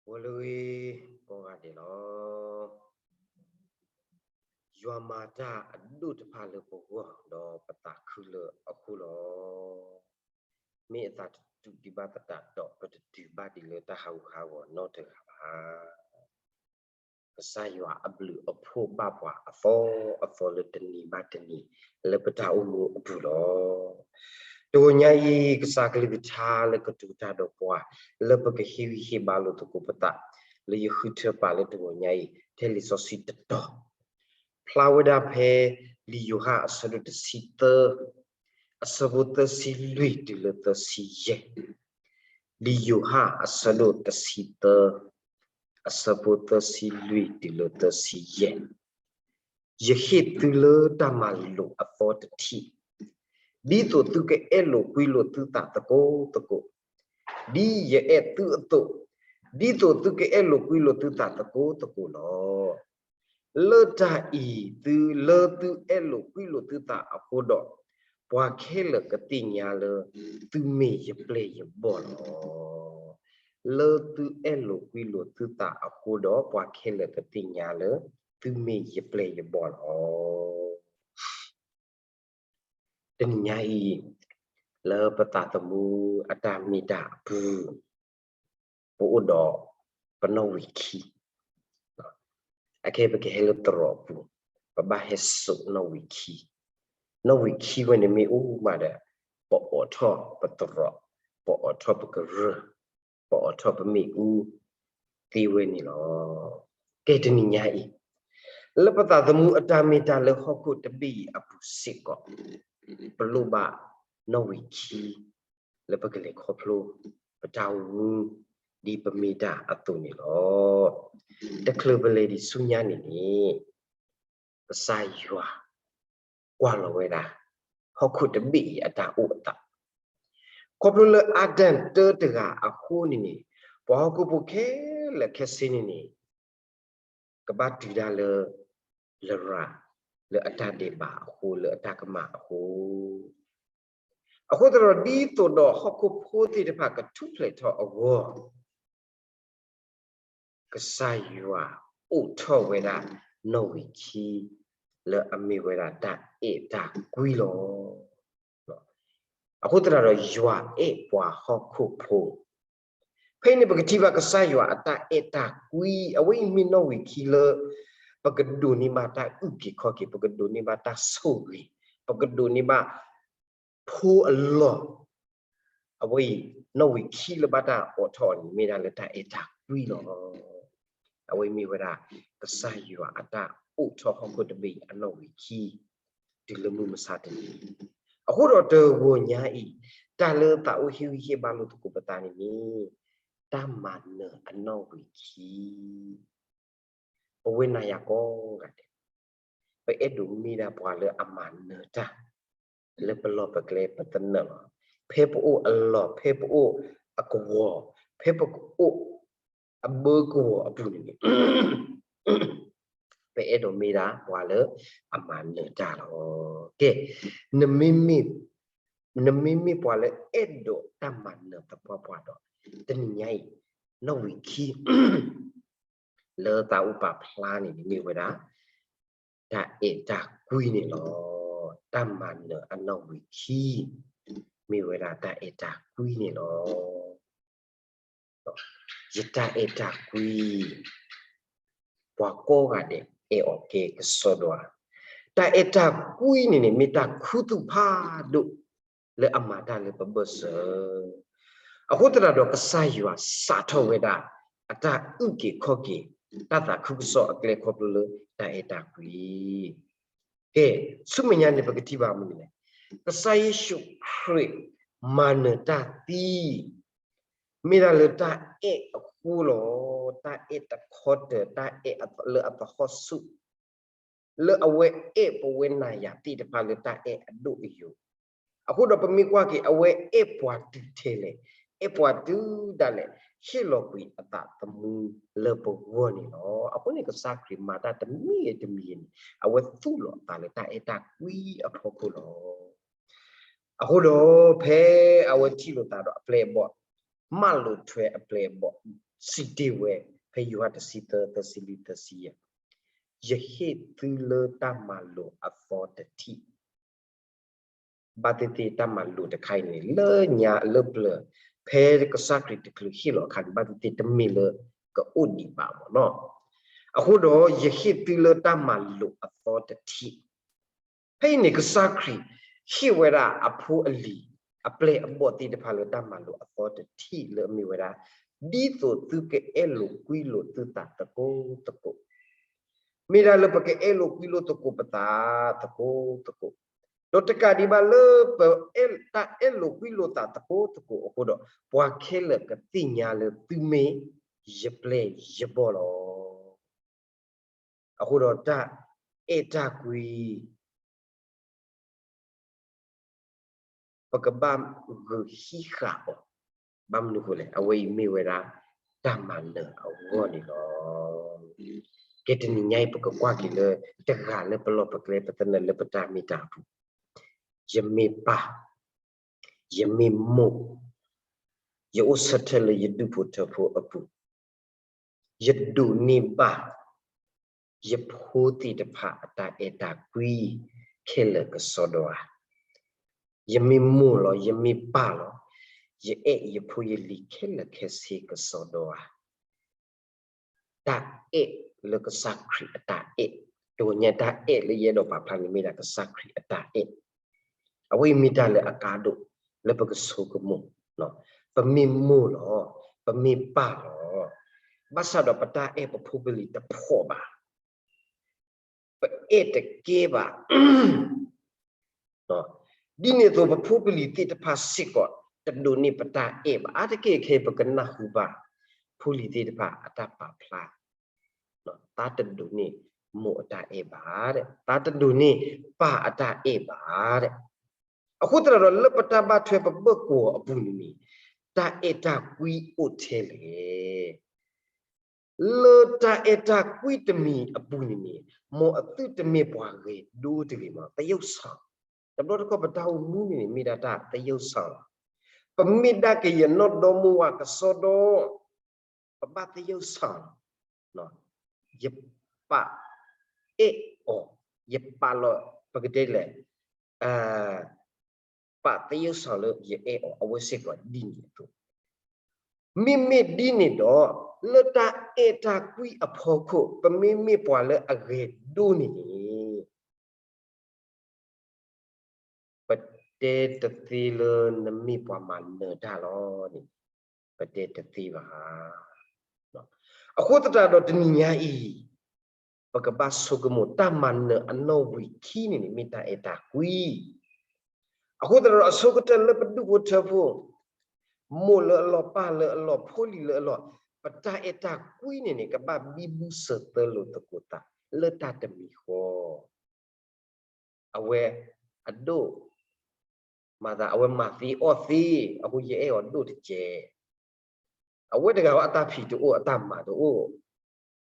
ဂီၤလၢအဂ့ၤ ကိးဂၤဒဲးလီၤ. ယွၤမၤတၢ်အဒိၣ်တဖၣ်လၢပဂီၢ် ဒီးပသးခုလၢအဃိလီၤ. မ့ၢ်အသးတတူာ်ဒံးဘၣ်သတးဒီး ပတတုၤဘၣ်ဒံးလၢတၢ်ဟးဂူာ်ဟးဂီၤနီတဂၤဘၣ်. ကစၢ်ယွၤအဘျုးအဖှိၣ်ဘၣ်ပှၤအသီအသီလၢတနံၤဘၣ်တနံၤ လၢပတၢ်အိၣ်မူအပူၤလီၤ. တဂီၤညါအံၤ ကစၢ်ကလုၢ်ကထါလၢကတိၤတၢ်ဒီးပှၤ လၢပကဟ့ၣ်ဂံၢ်ဟ့ၣ်ဘါလိာ်သကိးပသး လၢယဃုထၢပာ်လၢတဂီၤညါအံၤ ထဲလံာ်စီဆှံတတီၤ ဖျါဝဲဒၣ်ဖဲ လံာ်ယိၤဟၣ်အဆၢဒိၣ်တဆံသၢ အဆၢဖိသၢဆံလွံၢ်တုၤလၢသၢဆံယဲၢ်, လံာ်ယိၤဟၣ်အဆၢဒိၣ်တဆံသၢ အဆၢဖိသၢဆံလွံၢ်တုၤလၢသၢဆံယဲၢ်, ယဟ့ၣ်သုလၢတၢ်မၤလိာ်အသီတထံၣ်, ဒ်သိးသုကအဲၣ်လိာ်ကွံလိာ်သုသးသကိးသကိး, ဒ်ယအဲၣ်သုအသိး, ဒ်သိးသုကအဲၣ်လိာ်ကွံလိာ်သုသးသကိးသကိးလီၤ. လၢတၢ်အံၤသု လၢသုအဲၣ်လိာ်ကွံလိာ်သုသးအဃိဒီး, ပှၤခဲလၢာ်ကသ့ၣ်ညါလၢ သုမ့ၢ်ယပျဲၢ်ယဘီၣ်လီၤ. လၢသုအဲၣ်လိာ်ကွံလိာ်သုသးအဃိဒီး ပှၤခဲလၢာ်ကသ့ၣ်ညါလၢ သုမ့ၢ်ယပျဲၢ်ယဘီၣ်လီၤ. တနံၤညါအံၤ လၢပသးသမူအတၢ်မ့ၢ်တၢ်အပူၤ ပအိၣ်ဒီးပနီၣ်ဝံာ်ခံ, အခဲပကဟဲလၢသရိာ်အပူၤ ပဘၣ်ဟဲစိာ်နီၣ်ဝံာ်ခံ, နီၣ်ဝံာ်ခံဝဲန့ၣ်မ့ၢ်အိၣ်မးဒီး ပအိးထီၣ်ပသရိာ်, ပအိးထီၣ်ပကရၢၢ်, ပအိးထီၣ်ပမ့ၣ်အူ သ့ဝဲန့ၣ်လီၤ. ကဲတနံၤညါအံၤ လၢပသးသမူအတၢ်မ့ၢ်တၢ်လၢဟီၣ်ခိၣ်တဘ့ၣ်အံၤအပူၤစ့ၢ်ကီး ပလိၣ်ဘၣ်နီၣ်ဝံာ်ခံ လၢပကလဲၤခီဖျိ ပတၢ်အိၣ်မူ ဒ်ပမ့ၢ်တၢ်အသိးန့ၣ်လီၤ. တချုးပလဲၤဒံးဆူညါန့ၣ်န့ၣ် ကစၢ်ယွၤ ကွၢ်လီၤဝဲဒၣ် ဟီၣ်ခိၣ်တဘ့ၣ်အံၤအတၢ်အိၣ်အသး, ခီဖျိလၢအၤဒၣ်တၢတဂၤအဃိန့ၣ်န့ၣ် ပှၤဟီၣ်ခိၣ်ဖိခဲလၢာ်ခဲဆ့န့ၣ်န့ၣ် ကဘၣ်တုၤဒၣ်လၢ လရာ် လၢအတၢ်ဒဲးဘးအဃိ လၢအတၢ်ကမၣ်အဃိ, အဃိသတးဒီး ဒ်သိးဒီးဟီၣ်ခိၣ်ဖိသ့ၣ်တဖၣ်ကထူၣ်ဖျဲးထီၣ်အဂီၢ် ကစၢ်ယွၤအိးထီၣ်ဝဲဒၣ်နီၣ်ဝံာ်ခံ လၢအမ့ၢ်ဝဲဒၣ်တၢ်အဲၣ်တၢ်ကွံလီၤ. အဃိသတးဒီးယွၤအဲၣ်ပှၤဟီၣ်ခိၣ်ဖိ, ဖဲအံၤန့ၣ် ပကထံၣ်ဘၣ်ကစၢ်ယွၤအတၢ်အဲၣ်တၢ်ကွံ အဝဲအံၤမ့ၢ်နီၣ်ဝံာ်ခံလၢ ပကဒိးန့ၢ်ဘၣ်တၢ်အုၣ်က့ၤခီၣ်က့ၤ, ပကဒိးန့ၢ်ဘၣ်တၢ်ဆိၣ်ဂ့ၤ, ပကဒိးန့ၢ်ဘၣ် ဖိအလီၢ်, အဝဲအံၤ နီၣ်ဝံာ်ခံလၢဘၣ်တၢ်အိးထီၣ်အီၤန့ၣ် မ့ၢ်ဒၣ်လၢတၢ်အဲၣ်တၢ်ကွံလီၤ. အဝဲအံၤမ့ၢ်ဝဲဒၣ် ကစၢ်ယွၤအတၢ်အိးထီၣ်ဟီၣ်ခိၣ်တဘ့ၣ်အံၤအနီၣ်ဝံာ်ခံ တုၤလၢမုၢ်မဆါတနံၤ, အဃိဒီးတဂီၤညါအံၤ တၢ်လၢသးအိၣ်ဟ့ၣ်ဂံၢ်ဟ့ၣ်ဘါလိာ်သကိးပသးန့ၣ်န့ၣ် တၢ်မၤနၢၤအနီၣ်ဝံာ်ခံ ပဝဲနၤယၤကိးဂၤဒဲး ပအဲၣ်ဒိးမ့ၢ်ဒၣ်ပှၤလၢအမၤနၢၤတၢ် လၢပလီၢ်ပကျဲပသနၢၣ်လီၤ. ဖဲပအိၣ်အလီၢ်, ဖဲပအိၣ်အကဝီၤ, ဖဲပကအိၣ်အဘၢကဝီၤအပူၤန့ၣ်န့ၣ် ပအဲၣ်ဒိးမ့ၢ်ဒၣ်ပှၤလၢအမၤနၢၤတၢ်လီၤ. ကဲ, နမ့မ့ၢ်, နမ့မ့ၢ်ပှၤလၢအဲၣ်ဒိးတၢ်မၤနၢၤသပှၢ်ပှၢ်ဒီး တနံၤညါအံၤ နီၣ်ဝံာ်ခံ လၢသးအိၣ်ပာ်ဖျါန့ၣ်န့ၣ်မ့ၢ်ဝဲဒၣ် တၢ်အဲၣ်တၢ်ကွံန့ၣ်လီၤ. တၢ်မၤနၢၤအနီၣ်ဝံာ်ခံ မ့ၢ်ဝဲဒၣ်တၢ်အဲၣ်တၢ်ကွံန့ၣ်လီၤ. ယတၢ်အဲၣ်တၢ်ကွံ ပှၤကိးဂၤဒဲး အဲၣ်အီၤကဲကစီဒီဧါ. တၢ်အဲၣ်တၢ်ကွံန့ၣ်န့ၣ် မ့ၢ်တၢ်ခူသူၣ်ဖးဒိၣ် လၢအမၤတၢ်လၢပဘၢၣ်စၢၤ, အဃိသတးဒီးကစၢ်ယွၤစးထီၣ်ဝဲဒၣ် အတၢ်အုၣ်က့ၤခီၣ်က့ၤ တၢ်သးခုကစီၣ်အကျဲခီဖျိလၢတၢ်အဲၣ်တၢ်ကွံ. ကဲ, ဆူမဲာ်ညါန့ၣ် ပကထံၣ်ဘၣ်မနုၤလဲၣ်. ကစၢ်ယ့ၣ်ၡူးခရံာ် မၤနၢၤတၢ်သံ မ့ၢ်ဒၣ်လၢတၢ်အဲၣ်အဃိလီၤ. တၢ်အဲၣ်တခီတၢၤ, တၢ်အဲၣ်လၢအသဟီၣ်ဆူၣ်, လၢအဝဲအဲၣ်ပဝဲနၤယၤသ့ၣ်တဖၣ်လၢတၢ်အဲၣ်အဒိၣ်အယိာ်. အဃိဒီးပမ့ၢ်ကွၢ်က့ၤ အဝဲအဲၣ်ပှၤတုၤထဲလဲၣ်, အဲၣ်ပှၤတုၤဒၣ်လဲာ်, ဟ့ၣ်လီၤကွံာ်အသးသမူလၢပဂီၢ်န့ၣ်လီၤ. အဃိန့ၣ် ကစၢ်ခရံာ်မၤတၢ်တမံၤဂ့ၤတမံၤဂ့ၤန့ၣ် အဝဲသူၣ်လီၤအသးလၢတၢ်အဲၣ်တၢ်ကွံအဖီခိၣ်လီၤ. အဃိဒီးဖဲအဝဲထံၣ်လိာ်သးဒီးအပျဲၢ်အဘီၣ်, မၢလိာ်ထွဲအပျဲၢ်အဘီၣ်, စံးတ့ၢ်ဝဲ ဖဲယိၤဟၣ်တဆံသၢ သၢဆံလွံၢ် သၢဆံယဲၢ်, ယဟ့ၣ်သုလၢတၢ်မၤလိာ်အသီတထံၣ် ဘၣ်သ့ၣ်သ့ၣ်တၢ်မၤလိာ်တခါအံၤန့ၣ် လၢညါလၢပျၢၤ ဖဲကစၢ်ခရံာ်တချုးဟ့ၣ်လီၤအခါန့ၣ် ဘၣ်သ့ၣ်သ့ၣ်တမ့ၢ်လၢကအိၣ်ဒံးဘၣ်မ့ၢ်နီၤ. အဃိဒီး ယဟ့ၣ်သုလၢတၢ်မၤလိာ်အသီတထံၣ်, ဖဲအံၤန့ၣ် ကစၢ်ခရံာ်ဟ့ၣ်ဝဲဒၣ်အဖိအလံၤ အပျဲၢ်အဘီၣ်သ့ၣ်တဖၣ်လၢတၢ်မၤလိာ်အသီတထံၣ်လၢအမ့ၢ်ဝဲဒၣ်, ဒ်သိးသုကအဲၣ်လိာ်ကွံလိာ်သုသးသကိးသကိး မ့ၢ်ဒၣ်လၢပကအဲၣ်လိာ်ကွံလိာ်သကိးပသးသကိးသကိး, ဒီးတကးဒံးဘၣ်လၢပ တၢ်အဲၣ်လိာ်ကွံလိာ်သးသကိးသကိးအဃိဒီး ပှၤခဲလၢာ်ကသ့ၣ်ညါလၢသုမ့ၢ်ယပျဲၢ်ယဘီၣ်လီၤ. အဃိဒီးတၢ်အဲၣ်တၢ်ကွံ ပကဘၣ်ဂုာ်ဟံးဃာ်အီၤ, ဘၣ်မနုၤအဃိလဲၣ်, အဝဲအံၤမ့ၢ်ဝဲဒၣ်တၢ်မၤနၢၤအဂီၢ်န့ၣ်လီၤ. ကဲတနံၤညါအံၤ ပကကွၢ်က့ၤလၢတဂၤလၢပလီၢ်ပကျဲ ပသနၢၣ်လၢပတၢ်မ့ၢ်တၢ်အပူၤ, ယမ့ၢ်ပၢ်, ယမ့ၢ်မိၢ်, ယအိၣ်ဆၢထၢၣ်လၢယဒူၣ်ဖိထၢဖိအပူၤ, ယဒိးန့ၢ်ဘၣ် ယဖိသ့ၣ်တဖၣ်အတၢ်အဲၣ်တၢ်ကွံခဲလၢာ်ကစီဒီဧါ. ယမ့ၢ်မိၢ်လီၤ, ယမ့ၢ်ပၢ်လီၤ, ယအဲၣ်ယဖိယလံၤခဲလၢာ်ခဲဆ့ကစီဒီဧါ. တၢ်အဲၣ်လၢကစၢ်ခရံာ်အတၢ်အဲၣ်, တနံၤညါတၢ်အဲၣ်လၢယအဲၣ်ဒိးပာ်ဖျါန့ၣ်မ့ၢ်ဒၣ်ကစၢ်ခရံာ်အတၢ်အဲၣ်, အဝဲအံၤမ့ၢ်တၢ်လၢအကါဒိၣ်လၢပကဆိကမိၣ်, ပမ့ၢ်မိၢ်လီၤ, ပမ့ၢ်ပၢ်လီၤ, ဘၣ်ဆၣ်ဒီးပတၢ်အဲၣ်ပဖိပလံၤတဖှီၣ်ဘၣ်. ပအဲၣ်တကဲဘၣ်. ဒ်န့ၣ်အသိး ပဖိပလံၤသ့ၣ်တဖၣ်စ့ၢ်ကီး တဒိးန့ၢ်ပတၢ်အဲၣ်ဘၣ်. အါတက့ၢ်ခဲအံၤ ပကနၢ်ဟူဘၣ် ဖိလံၤသ့ၣ်တဖၣ်အတၢ်ပာ်ဖျါ, သးတဒိးန့ၢ်မိၢ်အတၢ်အဲၣ်ဘၣ်, သးတဒိးန့ၢ်ပၢ်အတၢ်အဲၣ်ဘၣ်. အဃိသတးဒီး လၢပတၢ်ဘၣ်ထွဲပဘၢၣ်ကီၤအပူၤန့ၣ်န့ၣ် တၢ်အဲၣ်တၢ်ကွံအိၣ်ထဲလဲၣ်. လၢတၢ်အဲၣ်တၢ်ကွံတမံၤအပူၤန့ၣ်န့ၣ် မ်အသုတမ့ၢ်ပှၤဂဲၤဒိတဂ့ၤမး, သရုပ်ဆောင်. တဘျီတခီၣ်ပတၢ်အိၣ်မူန့ၣ်န့ၣ် မ့ၢ်ဒၣ်တၢ်သရုပ်ဆောင်လီၤ. ပမ့ၢ်ဒၣ်ကယနီၢ်ဒီမါဝၤကစီဒီ, ပဘၣ်သရုပ်ဆောင်လီၤ. ယပာ်အဲၣ်အီၤ, ယပာ်လီၤ ပကတဲလဲၣ်, ပာ်သရုပ်ဆောင်လၢယအဲၣ်အီၤ အဝဲစ့ၢ်ကီးဒ်န့ၣ်အသိး, မ့မ့ၢ်ဒ်န့ၣ်ဒီး လၢတၢ်အဲၣ်တၢ်ကွံအဖီခိၣ် ပမ့မ့ၢ်ပှၤလၢအဂဲၤဒိန့ၣ်န့ၣ် ပတဲတသ့လၢနမ့ၢ်ပှၤမၤနၢၤတၢ်လီၤန့ၣ်, ပတဲတသ့ဘၣ်. အဃိသတးဒီးတနံၤညါအံၤ ပကဘၣ်ဆိကမိၣ် တၢ်မၤနၢၤအနီၣ်ဝံာ်ခံန့ၣ်န့ၣ် မ့ၢ်တၢ်အဲၣ်တၢ်ကွံ. အဃိသတးဒီးအဆိကတၢၢ်လၢပဒူၣ်ဖိထၢဖိ, မိၢ်လၢအလီၢ် ပၢ်လၢအလီၢ် ဖိလံၤလၢအလီၢ်, ပတၢ်အဲၣ်တၢ်ကွံန့ၣ်န့ၣ် ကဘၣ်ဘံဘူစၢၤသၢလိာ်သကိးသးလၢတၢ်တမံၤဃီ. အဝဲအဒိၣ်မၤသး အဝဲမၤသ့အီၣ်သ့, အဃိယအဲၣ်အီၤဒိၣ်တကဲး. အဝဲတဂၤအတၢ်ဖံးတအိၣ် အတၢ်မၤတအိၣ်,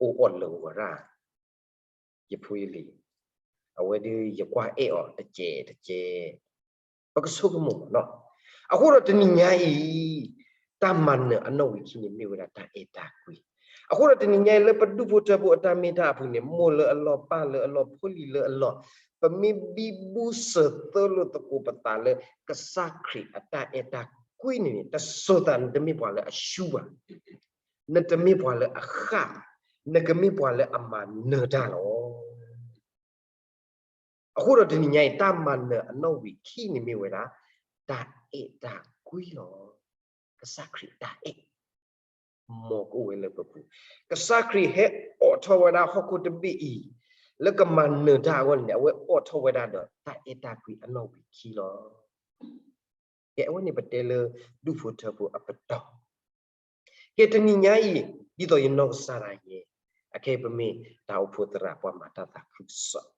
အိၣ်အီၣ်လၢာ်ဝဲဒၣ်, ယဖိယလံၤ, အဝဲဒုးယကွၢ်အဲၣ်အီၤတကဲးတကဲး. ပကဆိကမိၣ်မးနီၤ. အဃိဒီးတနံၤညါအံၤ တၢ်မၤနၢၤအနီၣ်ဝံာ်ခံန့ၣ် မ့ၢ်ဝဲဒၣ်တၢ်အဲၣ်တၢ်ကွံ. အဃိဒီးတနံၤညါအံၤ လၢပဒူၣ်ဖိထၢဖိအတၢ်မ့ၢ်တၢ်အပူၤန့ၣ် မိၢ်လၢအလီၢ် ပၢ်လၢအလီၢ် ဖိလံၤလၢအလီၢ်, ပမ့ၢ်ဘံဘူစၢၤသၢလိာ်သကိးပသးလၢ ကစၢ်ခရံာ်အတၢ်အဲၣ်တၢ်ကွံန့ၣ်န့ၣ် တစိၤသးနတမ့ၢ်ပှၤလၢအရှုံးဘၣ်, နတမ့ၢ်ပှၤလၢအဃၣ်, နကမ့ၢ်ပှၤလၢအမၤနၢၤတၢ်လီၤ. အဃိဒီးတနံၤညါအံၤ တၢ်မၤနၢၤအနီၣ်ဝံာ်ခံန့ၣ်မ့ၢ်ဝဲဒၣ် တၢ်အဲၣ်တၢ်ကွံလီၤ. ကစၢ်ခရံာ်တၢ်အဲၣ် မ်ကအိၣ်ဝဲလၢပပူၤ, ကစၢ်ခရံာ်ဟဲအိးထီၣ်ဝဲဒၣ်ဟီၣ်ခိၣ်တဘ့ၣ်အံၤ လၢကမၤနၢၤတၢ်အဂီၢ်န့ၣ်န့ၣ် အဝဲအိးထီၣ်ဝဲဒၣ်ဒီးတၢ်အဲၣ်တၢ်ကွံအနီၣ်ဝံာ်ခံလီၤ. ကဲ အဝဲန့ၣ်ပတဲလၢဒူၣ်ဖိထၢဖိအပတီၢ်. ကဲတနံၤညါအံၤ ဒ်သိးယနီၢ်ကစၢ်ဒၣ်ယဲ အခဲအံၤပမ့ၢ်တၢ်အိၣ်ဖှိၣ်သရၣ်ပှၤမၤတၢ်သးခုကစီၣ်,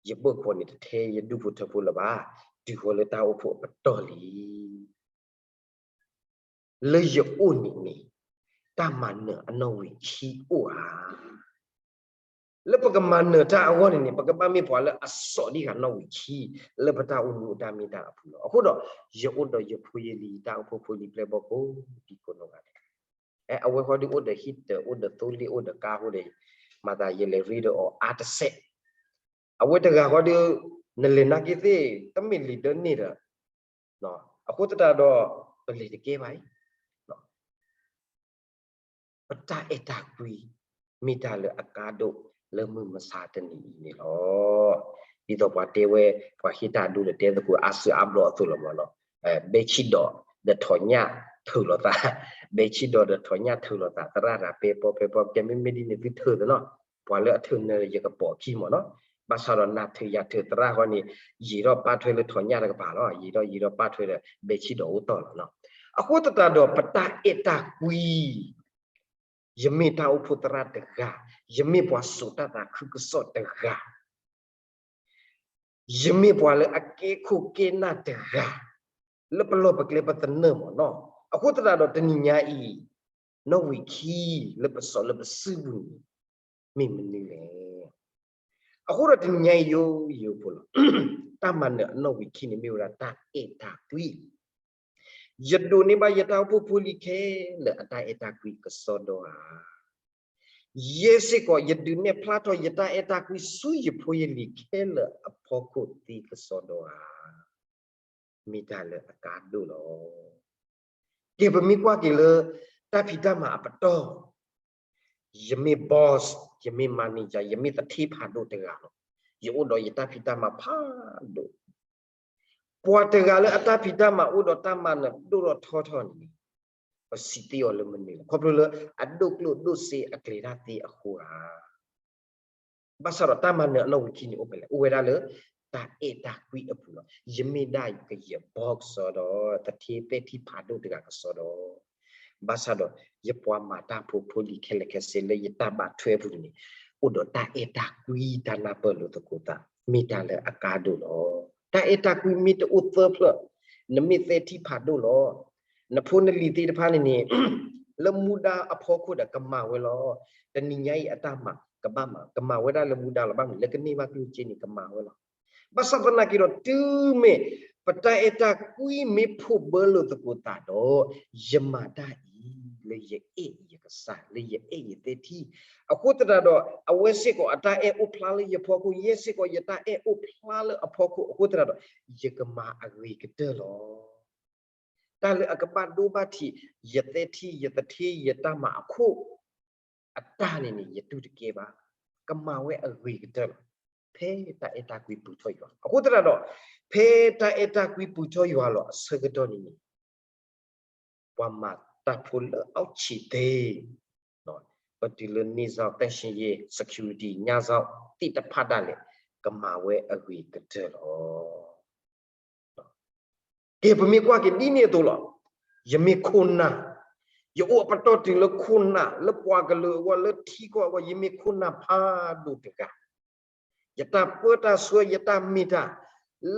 ယဘၢၣ်ကီၤန့ၣ် တထဲယဒူၣ်ဖိထၢဖိလၢၤဘၣ်, တုၤဃီၤလၢတၢ်အိၣ်ဖှိၣ်အပတီၢ်လံ. လၢယအိၣ်န့ၣ်န့ၣ် တၢ်မၤနၢၤအနီၣ်ဝံာ်ခံအိၣ်ဧါ. လၢပကမၤနၢၤတၢ်အဂီၢ်န့ၣ်န့ၣ် ပကဘၣ်မ့ၢ်ပှၤလၢအစိာ်ဒံးဃာ်နီၣ်ဝံာ်ခံ လၢပတၢ်အိၣ်မူအတၢ်မ့ၢ်တၢ်အပူၤလီၤ. အဃိဒီး ယအိၣ်ဒီးယဖိယလံၤ တၢ်အိၣ်ဖှိၣ်ဖိလံၤပျဲၢ်ဘီၣ်ကိးဒံကိးနီၢ်ဂၤဒဲး အဲ အဝဲဃီဒုးအိၣ်ဒီးဟံၣ်တၢၤ အိၣ်ဒီးသိလ့ၣ် အိၣ်ဒီးကါဃိဒီး မၤသးယလဲၤရ့ဒီးအီၤအါတစဲး. အဝဲတဂၤဃီဒုး နလဲၤနာ်က့သ့ၣ် တမ့ၢ်လံာ်ဒၢန့ၢ်ဒီး အဃိသတးဒီး ပလဲၤတကဲဘၣ်အံၤ ပတၢ်အဲၣ်တၢ်ကွံ မ့ၢ်တၢ်လၢအကါဒိၣ်လၢမုၢ်မဆါတနံၤအံၤန့ၣ်လီၤ. ဒ်သိးပှၤတဲဝဲ ပှၤဟ့ၣ်တၢ်ဒိလၢတဲသကိးအါစုအါဘျီအသိးလီၤမးနီၤ, ဘဲဆံၣ်ဒီးဒီးထိးညၣ်ထုးလိာ်သး, ဘဲဆံၣ်ဒီးဒီးထိးညၣ်ထုးလိာ်သး သရၣ်တဂၤပဲပီပဲပီ ကဲမ့မ့ၢ်ဒ်န့ၣ်သုထုးသနီၤ, ပှၤလၢအထုးနၢၤယကပိာ်ခံမးနီၤ, ဘၣ်ဆၣ်ဒီးနၤထုးယၤထုးသရၣ်ဃီန့ၣ် ယံာ်ထီၣ်ပာ်ထွဲလၢထိးညၣ်တကပၤလီၤ, ယံာ်ထီၣ်ယံာ်ထီၣ်ပာ်ထွဲဒီး ဘဲဆံၣ်ဒီးအိၣ်တီၢ်လီၤနီၤ. အဃိသတးဒီး ပတၢ်အဲၣ်တၢ်ကွံ ယမ့ၢ်တၢ်အိၣ်ဖှိၣ်သရၣ်တဂၤ, ယမ့ၢ်ပှၤစိာ်တၢ်သးခုကစီၣ်တဂၤ, ယမ့ၢ်ပှၤလၢအကဲခိၣ်ကဲနၢ်တဂၤ, လၢပလီၢ်ပကျဲပသနၢၣ်မးနီၤ. အဃိသတးဒီးတနံၤညါအံၤ, နီၣ်ဝံာ်ခံလၢပစီၤလၢပစုပူၤန့ၣ် မ့ၢ်မနုၤလဲၣ်. အဃိဒီးတနံၤညါအံၤယိယိဖိလီၤ. တၢ်မၤနၢၤအနီၣ်ဝံာ်ခံန့ၣ် မ့ၢ်ဝဲဒၣ်တၢ်အဲၣ်တၢ်ကွံ ယဒိးန့ၢ်ဘၣ်ယတၢ်အိၣ်ဖှိၣ်ဖိလံၤခဲလၢာ်အတၢ်အဲၣ်တၢ်ကွံကစီဒီဧါ. ယဲစ့ၢ်ကီး ယဒုးနဲၣ်ဖျါထီၣ်ယတၢ်အဲၣ်တၢ်ကွံဆူယဖိယလံၤခဲလၢာ်အဖီခိၣ်သ့ကစီဒီဧါ. မ့ၢ်တၢ်လၢအကါဒိၣ်လီၤ. ကဲ ပမ့ၢ်ကွၢ်က့ၤလၢ တၢ်ဖံးတၢ်မၤအပတီၢ်, ယမ့ၢ် boss, ယမ့ၢ် manager, ယမ့ၢ်သထ့ဖးဒိၣ်တဂၤလီၤ. ယအိၣ်ဒီးယတၢ်ဖံးတၢ်မၤဖးဒိၣ် ပှၤတဂၤလၢအတၢ်ဖံးတၢ်မၤအိၣ်ဒီးတၢ်မၤနၢၤဒိၣ်ထီၣ်ထီထီၣ်န့ၣ် ပစံးသ့အီၤလၢမနုၤလဲၣ်. ခီဖျိလၢအဒိၣ်ကျိၣ်ဒိၣ်စ့အကျဲၤတၢ်သ့အဃိဧါ. ဘၣ်ဆၣ်ဒီးတၢ်မၤနၢၤအနီၣ်ဝံာ်ခံန့ၣ်အိၣ်ဖဲလဲၣ်, အိၣ်ဝဲဒၣ်လၢတၢ်အဲၣ်တၢ်ကွံအပူၤလီၤ. ယမ့ၢ်ဒၣ်ကယဲၢ် boss ကစီဒီ, သထ့ပဲာ်ထံဖးဒိၣ်တဂၤကစီဒီ, ဘၣ်ဆၣ်ဒီးယပှၤမၤတၢ်ဖိဖိလံၤခဲလၢာ်ခဲဆ့လၢယတၢ်ဘၣ်ထွဲအပူၤန့ၣ် အိၣ်ဒီးတၢ်အဲၣ်တၢ်ကွံတၢ်နၢ်ပၢၢ်လိာ်သကိးသး, မ့ၢ်တၢ်လၢအကါဒိၣ်လီၤ. တၢ်အဲၣ်တၢ်ကွံမ့ၢ်တအိၣ်သၢဖျၢၣ်, နမ့ၢ်သဲထံဖးဒိၣ်လီၤ. နဖိနလံၤသ့ၣ်တဖၣ်န့ၣ်န့ၣ် လၢမူဒါအဖီခိၣ်ဒီးကမၤဝဲလီၤ. တနံၤညါအံၤအတၢ်မၤကဘၣ်မၤ, ကမၤဝဲဒၣ်လၢမူဒါလီၤ. ဘၣ်မနုၤလဲၣ်, ကန့ၢ်ဘၣ်ကျိၣ်စ့န့ၣ် ကမၤဝဲလီၤ. ဘၣ်ဆၣ်သနာ်က့ဒီး တုၤမ့ၢ်ပတၢ်အဲၣ်တၢ်ကွံမ့ၢ်ဖှိၣ်ဘၢလိာ်သကိးသးဒီး ယမၤတၢ်အံၤ လၢယအဲၣ်ယကစၢ်, လၢယအဲၣ်ယသဲထံ, အဃိသတးဒီး အဝဲစ့ၢ်ကီးအတၢ်အဲၣ်အိၣ်ဖျါလၢယဖီခိၣ်, ယဲစ့ၢ်ကီးယတၢ်အဲၣ်အိၣ်ဖျါလၢအဖီခိၣ်, အဃိသတးဒီး ယကမၤအဂ့ၤကတၢၢ်လီၤ. တၢ်လၢအကဘၣ်ဒိဘၣ်ထံး ယသဲထံ ယသထ့ ယတၢ်မၤအခိၣ် အတၢ်န့ၣ်န့ၣ် ယတူၢ်တကဲဘၣ်, ကမၤဝဲအဂ့ၤကတၢၢ်လီၤ. ဖဲတၢ်အဲၣ်တၢ်ကွံပူၤထီၣ်ယွၤလီၤ. အဃိသတးဒီး ဖဲတၢ်အဲၣ်တၢ်ကွံပူၤထီၣ်ယွၤလီၤအဆၢကတီၢ်န့ၣ်န့ၣ် ပှၤမၤတၢ်ဖိလၢအောက်ခြေသ့ၣ်, ပတုၤလၢ နေ့စောင့် သန့်ရှင်းရေး security ညစောင့် သ့ၣ်တဖၣ်ဒၣ်လဲာ် ကမၤဝဲအဂ့ၤကတၢၢ်လီၤ. ကဲ ပမ့ၢ်ကွၢ်က့ၤဒ်န့ၣ်အသိးလီၤ. ယမ့ၢ်ခိၣ်နၢ်, ယအိၣ်အပတီၢ်တုၤလၢခိၣ်နၢ်, လၢပှၤကလုာ်အဂီၢ်, လၢထံကီၢ်အဂီၢ်, ယမ့ၢ်ခိၣ်နၢ်ဖးဒိၣ်တဂၤ, ယတၢ်ပၢတၢ်ဆှၢ ယတၢ်မ့ၢ်တၢ်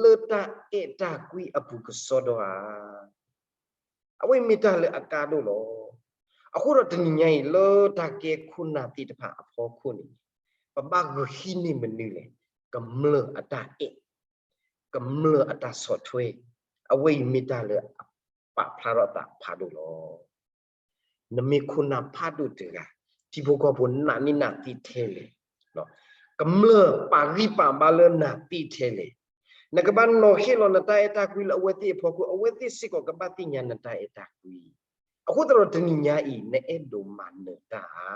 လၢတၢ်အဲၣ်တၢ်ကွံအပူၤကစီဒီဧါ. အဝဲမ့ၢ်တၢ်လၢအကါဒိၣ်လီၤ. အဃိဒီးတနံၤညါအံၤ လၢတၢ်ကဲခိၣ်နၢ်သ့ၣ်တဖၣ်အဖီခိၣ်န့ၣ် ပဘၣ်ဂုာ်ဟံးန့ၢ်မနုၤလဲၣ်, ကမျၢၢ်အတၢ်အဲၣ်, ကမျၢၢ်အတၢ်ဆီၣ်ထွဲ, အဝဲအံၤမ့ၢ်တၢ်လၢအပာ်ဖျါထီၣ်အသးဖးဒိၣ်လီၤ. နမ့ၢ်ခိၣ်နၢ်ဖးဒိၣ်တဂၤ, ထံဖိကီၢ်ဖိနာ်န့ၢ်နၤသ့ထဲလဲၣ်, ကမျၢၢ်ပာ်ဂံၢ်ပာ်ဘါလၢနၤသ့ထဲလဲၣ်, နကဘၣ်နီၤဟ့ၣ်လီၤနတၢ်အဲၣ်တၢ်ကွံလၢအဝဲသ့ၣ်အဖီခိၣ်, အဝဲသ့ၣ်စ့ၢ်ကီးကဘၣ်သ့ၣ်ညါနတၢ်အဲၣ်တၢ်ကွံ. အဃိသတးဒီးတနံၤညါအံၤ နအဲၣ်ဒိးမၤနၢၤတၢ်ဧါ.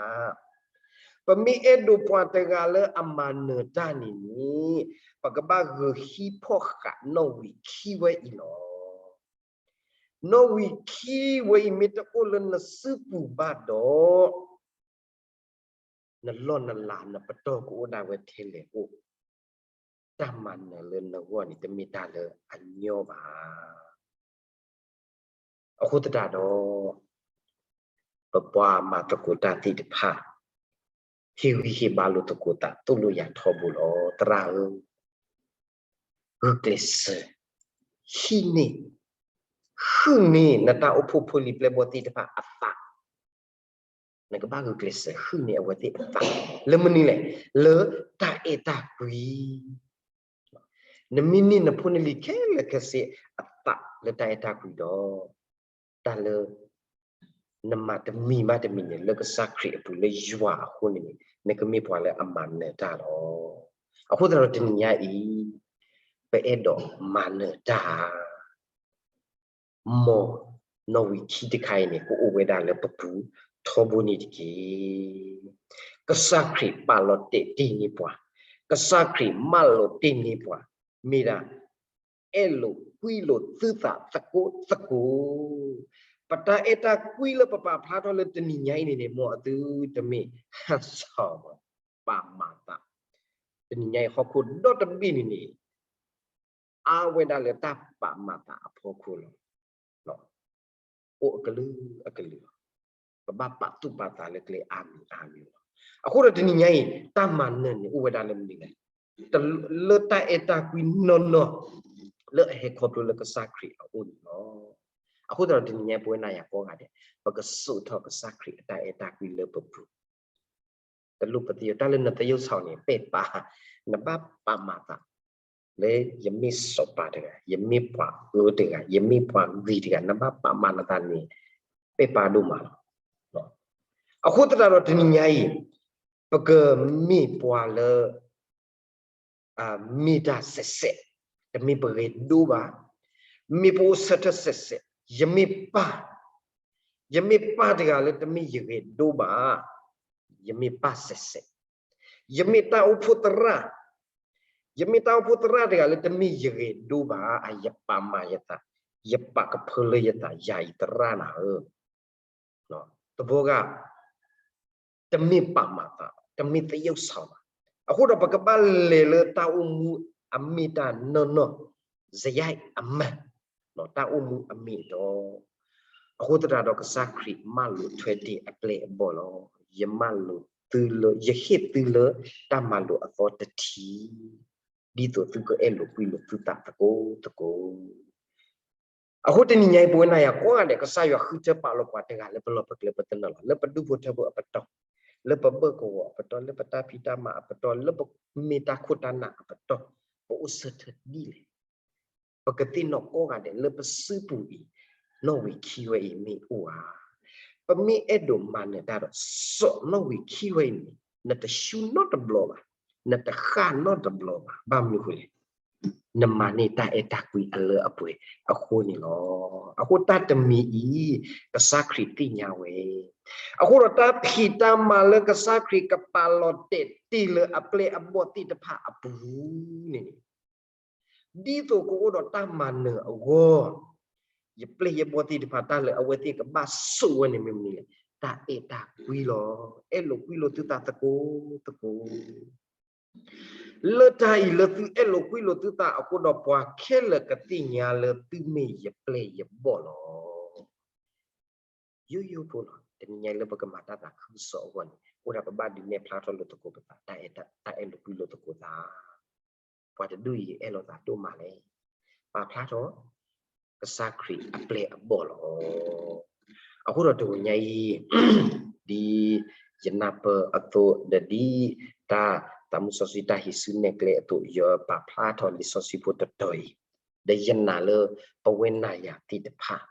ပမ့ၢ်အဲၣ်ဒိးပှၤတဂၤလၢအမၤနၢၤတၢ်န့ၣ်န့ၣ် ပကဘၣ်ဂုာ်ဟံးဖီၣ်ဃာ်နီၣ်ဝံာ်ခံဝဲအံၤလီၤ. နီၣ်ဝံာ်ခံဝဲအံၤမ့ၢ်တအိၣ်လၢနစုပူၤဘၣ်ဒီး နလီၢ်နလၤ နပတီၢ်ကအိၣ်ဒၣ်ဝဲထဲလဲၣ်အိၣ်, တၢ်မၤနၢၤလၢနဂီၢ်န့ၣ် တမ့ၢ်တၢ်လၢအညီဘၣ်. အဃိသတးဒီး ပပှၤမၤသကိးတၢ်သ့ၣ်တဖၣ် ဟ့ၣ်ဂံၢ်ဟ့ၣ်ဘါလိာ်သကိးသး သိၣ်လိယၤထီဘိလီၤ. သရၣ်ဧၢ, ဂုာ်ကျဲးစၢး ဟံးန့ၢ် ဟုၣ်န့ၢ်နတၢ်အိၣ်ဖှိၣ်ဖိလံၤပျဲၢ်ဘီၣ်သ့ၣ်တဖၣ်အသး, နကဘၣ်ဂုာ်ကျဲးစၢးဟုၣ်န့ၢ်အဝဲသ့ၣ်အသး လၢမနုၤလဲၣ်, လၢတၢ်အဲၣ်တၢ်ကွံ. နမ့ၢ်န့ၢ်နဖိနလံၤခဲလၢာ်ခဲဆ့အသးလၢတၢ်အဲၣ်တၢ်ကွံဒီး တၢ်လၢ နမၤတမံၤဘၣ်တမံၤန့ၣ် လၢကစၢ်ခရံာ်အပူၤလၢယွၤအဃိန့ၣ်န့ၣ် နကမ့ၢ်ပှၤလၢအမၤနၢၤတၢ်လီၤ. အဃိသတးဒီးတနံၤညါအံၤ ပအဲၣ်ဒိးမၤနၢၤတၢ်ဧါ. မ်နီၣ်ဝံာ်ခံတခါအံၤန့ၣ် ကအိၣ်ဝဲဒၣ်လၢပပူၤထီဘိန့ၣ်တက့ၢ်. ကစၢ်ခရံာ်ပာ်လီၤတဲာ်တ့ၢ်န့ၢ်ပှၤ, ကစၢ်ခရံာ်မၢလိာ်တ့ၢ်န့ၢ်ပှၤ, မ့ၢ်ဒၣ် အဲၣ်လိာ်ကွံလိာ်သုသးသကိးသကိး, ပတၢ်အဲၣ်တၢ်ကွံလၢပပာ်ဖျါထီၣ်လၢတနံၤညါအံၤန့ၣ်န့ၣ် မ်အသုတမ့ၢ် ဟးစီၤ ပာ်မၤသး, တနံၤညါအံၤဟီၣ်ခိၣ်ဒီတဘ့ၣ်န့ၣ်န့ၣ် အါဝဲဒၣ်လၢတၢ်ပာ်မၤသးအဖီခိၣ်လီၤ. အိၣ်အကလုာ်အကလုာ်လီၤ. ပဘၣ်ပာ်သူၣ်ပာ်သးလၢကျဲအါမံၤအါမံၤလီၤ. အဃိဒီးတနံၤညါအံၤ တၢ်မၤနၢၤန့ၣ်အိၣ်ဝဲဒၣ်လၢမနုၤလဲၣ်. လၢတၢ်အဲၣ်တၢ်ကွံနီၢ်နီၢ် လၢအဟဲခီဖျိလၢကစၢ်ခရံာ်အအိၣ်န့ၣ်လီၤ. အဃိသတးဒီးတနံၤညါပဝဲနၤယၤကိးဂၤဒဲး ပကစိာ်ထီၣ်ကစၢ်ခရံာ်အတၢ်အဲၣ်တၢ်ကွံလၢပပူၤ တလိၣ်ပသယုၢ် တၢ်လၢနသယုၢ်ဆၢန့ၣ် ပဲာ်ပာ်, နဘၣ်ပာ်မၤသး လၢယမ့ၢ်စီၤပၤတဂၤ, ယမ့ၢ်ပှၤအၢတဂၤ, ယမ့ၢ်ပှၤဂ့ၤတဂၤ, နဘၣ်ပာ်မၤနသးန့ၣ် ပဲာ်ပာ်ဒိၣ်မးလီၤ. အဃိသတးဒီးတနံၤညါအံၤ ပကမ့ၢ်ပှၤလၢ မ့ၢ်တၢ်စဲးစဲး, တမ့ၢ်ပဂဲၤဒိဘၣ်, မ့ၢ်ပအိၣ်ဆၢထၢၣ်စဲးစဲး, ယမ့ၢ်ပၢ်, ယမ့ၢ်ပၢ်တဂၤလၢတမ့ၢ်ယဂဲၤဒိဘၣ်, ယမ့ၢ်ပၢ်စဲးစဲး, ယမ့ၢ်တၢ်အိၣ်ဖှိၣ်သရၣ်, ယမ့ၢ်တၢ်အိၣ်ဖှိၣ်သရၣ်တဂၤလၢတမ့ၢ်ယဂဲၤဒိဘၣ်, ယပာ်မၤယသး, ယပာ်ကဖၢလၢယသး ယၤအံၤသရၣ်နၤဧၢ တဘျီဂၤ တမ့ၢ်ပာ်မၤသး, တမ့ၢ်သယုၢ်ဆၢဘၣ်. အဃိဒီးပကဘၣ်လဲၤလၢတၢ်အိၣ်မူအမ့ၢ်တၢ်နီၢ်နီၢ်, စယဲၢ်အမၤ, တၢ်အိၣ်မူအမ့ၢ်အတီ, အဃိသတးဒီးကစၢ်ခရံာ်မၢလိာ်ထွဲတ့ၢ်အပျဲၢ်အဘီၣ်လီၤ. ယမၢလိာ်သုလၢ, ယဟ့ၣ်သုလၢတၢ်မၤလိာ်အသီတထံ ဒ်သိးသုကအဲၣ်လိာ်ကွံလိာ်သုသးသကိးသကိး အဃိတနံၤညါအံၤ ပဝဲနၤယၤကိးဂၤဒဲး ကစၢ်ယွၤဃုထၢပာ်လီၤပှၤတဂၤလၢပလီၢ်ပကျဲပသနၢၣ်လီၤ. လၢပဒူၣ်ဖိထၢဖိအပတီၢ်, လၢပဘၢၣ်ကဝီၤအပတီၢ်, လၢပတၢ်ဖံးတၢ်မၤအပတီၢ်, လၢပမ့ၢ်တၢ်ခိၣ်တၢ်နၢ်အပတီၢ်, ပအိၣ်ဆၢထၢၣ်ဒ်လဲၣ်. ပကသ့ၣ်နီၣ်ကိးဂၤဒဲးလၢပစုပူၤအံၤ, နီၣ်ဝံာ်ခံဝဲအံၤမ့ၢ်အိၣ်ဧါ. ပမ့ၢ်အဲၣ်ဒိးမၤနၢၤတၢ်ဒီး စီၤနီၣ်ဝံာ်ခံဝဲအံၤန့ၣ် နတရှုံးနီတဘျီဘၣ်, နတဃၣ်နီတဘျီဘၣ်. ဘၣ်မနုၤဃိလဲၣ် နမၤန့ၢ်တၢ်အဲၣ်တၢ်ကွံအလၢအပှဲၤအဃိန့ၣ်လီၤ. အဃိတၢ်တမံၤအံၤ ကစၢ်ခရံာ်သ့ၣ်ညါဝဲ, အဃိဒီးတၢ်ဖံးတၢ်မၤလၢကစၢ်ခရံာ်ကပာ်လီၤတဲာ်တ့ၢ်လၢအပျဲၢ်အဘီၣ်သ့ၣ်တဖၣ်အပူၤန့ၣ်န့ၣ် ဒ်သိးကအိၣ်ဒီးတၢ်မၤနၢၤအဂီၢ်, ယပျဲၢ်ယဘီၣ်သ့ၣ်တဖၣ် တၢ်လၢအဝဲသ့ၣ်ကဘၣ်စိာ်ဝဲန့ၣ်မ့ၢ်မနုၤလဲၣ်, တၢ်အဲၣ်တၢ်ကွံလီၤ. အဲၣ်လိာ်ကွံလိာ်သုသးသကိးသကိး လၢတၢ်အံၤလၢသုအဲၣ်လိာ်ကွံလိာ်သုသးအဃိဒီး ပှၤခဲလၢာ်ကသ့ၣ်ညါလၢသုမ့ၢ်ယပျဲၢ်ယဘီၣ်လီၤ. ယိယိဖိလီၤ. တနံၤညါအံၤလၢပကမၤတၢ်သးခုကစီၣ်အဂီၢ်န့ၣ် အိၣ်ဒၣ်ပဘၣ်ဒုးနဲၣ်ဖျါထီၣ်လိာ်သကိးပသး တၢ်အဲၣ်လိာ်ကွံလိာ်သကိးသး ပှၤတဒူၣ်အံၤအဲၣ်လိာ်သးဒိၣ်မးလဲၣ်. ပာ်ဖျါထီၣ် ကစၢ်ခရံာ်အပျဲၢ်အဘီၣ်လီၤ. အဃိဒီးတဂီၤညါအံၤ ဒ်ယနၢ်ပၢၢ်အသိး ဒီးဒ်တၢ်သးမုၢ်စီဆှံတၢ်ဟံးစုနဲၣ်ကျဲအသိး ယပာ်ဖျါထီၣ်လံာ်စီဆှံဖိတတီၤအံၤ ဒီးယနာ်လၢပဝဲနၤယၤသ့ၣ်တဖၣ်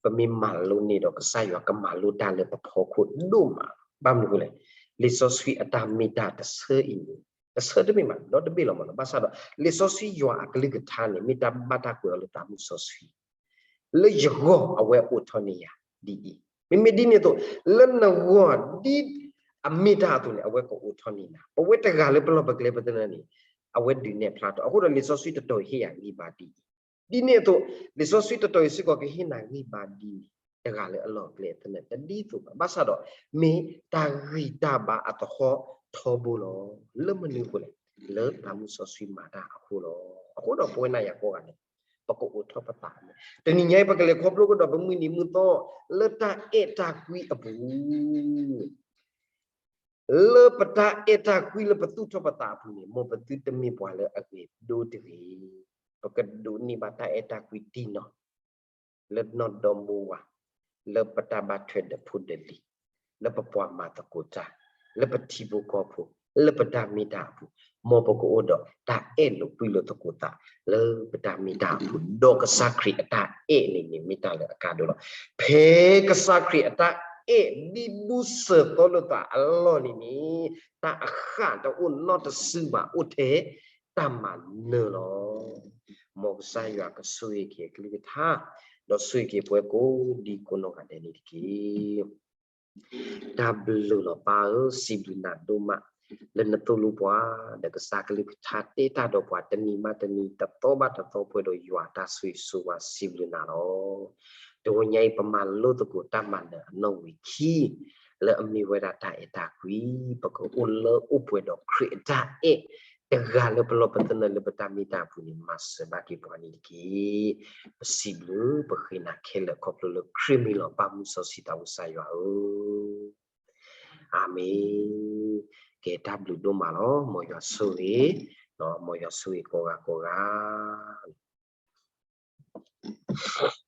ပမ့ၢ်မၤလိန့ၢ်ဒီး ကစၢ်ယွၤကမၤလိတၢ်လၢပဖီခိၣ်ဒိၣ်မး. ဘၣ်မနုၤအဃိလဲၣ်, လံာ်စီဆှံအတၢ်မ့ၢ်တၢ်တဆၢအံၤန့ၣ် တဆၢတမ့ၢ်ဘၣ် ဒီတဘ့ၣ်လီၤမးလီၤ. ဘၣ်ဆၣ်ဒီး လံာ်စီဆှံယွၤအကလုၢ်ကထါန့ၣ် မ့ၢ်တၢ်ဘၣ်တၢ်ကွဲးအီၤလၢသးမုၢ်စီဆှံ လၢယဂီၢ်အဝဲအိးထီၣ်န့ၢ်ယၤဒ်အံၤ, မ့မ့ၢ်ဒ်န့ၣ်အသိး လၢနဂီၢ်ဒ်အမ့ၢ်တၢ်အသိးန့ၣ် အဝဲကအိးထီၣ်န့ၢ်နၤ, ပဝဲတဂၤလၢပလီၢ်ပကျဲပသနၢၣ်န့ၣ် အဝဲဒုးနဲၣ်ဖျါထီၣ်. အဃိဒီးလံာ်စီဆှံတတီၤအံၤဟ့ၣ်ယၤဂံၢ်ဘါဒ်အံၤ, ဒ်န့ၣ်အသိး လံာ်စီဆှံတတီၤအံၤစ့ၢ်ကီးကဟ့ၣ်နၤဂံၢ်ဘါဒ်န့ၣ် တဂၤလၢအလီၢ်အကျဲအသနၢၣ် တဒ်သိးဘၣ်. ဘၣ်ဆၣ်ဒီး မ့ၢ်တၢ်ဂံၢ်တၢ်ဘါအသဟီၣ်ထီဘိလီၤ. လၢမနုၤအဃိလဲၣ်, လၢသးမုၢ်စီဆှံမၤတၢ်အဃိလီၤ. အဃိဒီးပဝဲနၤယၤကိးဂၤန့ၣ် ပကအိးထီၣ်ပသးန့ၣ် တနံၤညါအံၤ ပကလဲၤခီဖျိကဒီးပမုၢ်နံၤမုၢ်သီ လၢတၢ်အဲၣ်တၢ်ကွံအပူၤ လၢပတၢ်အဲၣ်တၢ်ကွံလၢပသူၣ်ထီၣ်ပသးအပူၤန့ၣ် မ်ပသုတမ့ၢ်ပှၤလၢအဂ့ၤဒိတဂ့ၤ. ပကဒိးန့ၢ်ဘၣ်တၢ်အဲၣ်တၢ်ကွံတံၢ်နီၢ် လၢနီၢ်ဒီမိၢ်ဝၤ, လၢပတၢ်ဘၣ်ထွဲဒီးဖိဒီးလံၤ, လၢပပှၤမၤသကိးတၢ်, လၢပထံဖိကီၢ်ဖိ, လၢပတၢ်မ့ၢ်တၢ်အပူၤ, မ်ပကအိၣ်ဒီးတၢ်အဲၣ်လိာ်ကွံလိာ်သကိးသးလၢပတၢ်မ့ၢ်တၢ်အပူၤ, ဒီးကစၢ်ခရံာ်အတၢ်အဲၣ်န့ၣ်န့ၣ် မ့ၢ်တၢ်လၢအကါဒိၣ်လီၤ. ဖဲကစၢ်ခရံာ်အတၢ်အဲၣ်ဒံးဒူစၢၤသီလိာ်သးအလီၢ်န့ၣ်န့ၣ်, တၢ်အဃၢ်တအိၣ်နီတစုဘၣ်, အိၣ်ထဲတၢ်မၤနၢၤလီၤ. မ်ကစၢ်ယွၤကဆိၣ်ဂ့ၤက့ၤအကလုၢ်ကထါ, ဒီးဆိၣ်ဂ့ၤက့ၤပှၤကိးဒံကိးနီၢ်ဂၤဒဲးန့ၣ်တက့ၢ်. တၢ်ဘျုးလီၤပၢ်ဧၢ, စံးဘျုးနၤဒိၣ်မး လၢနသိၣ်လိပှၤ, ဒီးကစၢ်ကလုၢ်ကထါတဲတၢ်ဒီးပှၤ တနံၤဘၣ်တနံၤ တသီဘၣ်တသီ ပှဲၤဒီးယွၤတၢ်ဆိၣ်ဂ့ၤဆိၣ်ဝါ, စံးဘျုးနၤလီၤ. တဂီၤညါအံၤ ပမၤလိသကိးတၢ်မၤနၢၤအနီၣ်ဝံာ်ခံ လၢအမ့ၢ်ဝဲဒၣ်တၢ်အဲၣ်တၢ်ကွံ, ပကအိၣ်လၢအိၣ်ပှဲၤဒီးခရံာ်အတၢ်အဲၣ်, တဂၤလၢပလီၢ်ပသနၢၣ်လၢပတၢ်မ့ၢ်တၢ်အပူၤန့ၣ် မၤစၢၤဘၣ်က့ၤပှၤန့ၣ်တက့ၢ်. ပစံးဘျုးပဃ့နၤခဲလၢာ်ခီဖျိလၢခရံာ်မံၤလီၤ. ပၢ်မုၢ်စီဆှံသးဝံၣ်ကစၢ်ယွၤဧၢ, အၤမ့ၣ်. ကဲ တၢ်ဘျုးဒိၣ်မးလီၤ. မ်ယွၤဆိၣ်ဂ့ၤ, မ်ယွၤဆိၣ်ဂ့ၤကိးဂၤကိးဂၤ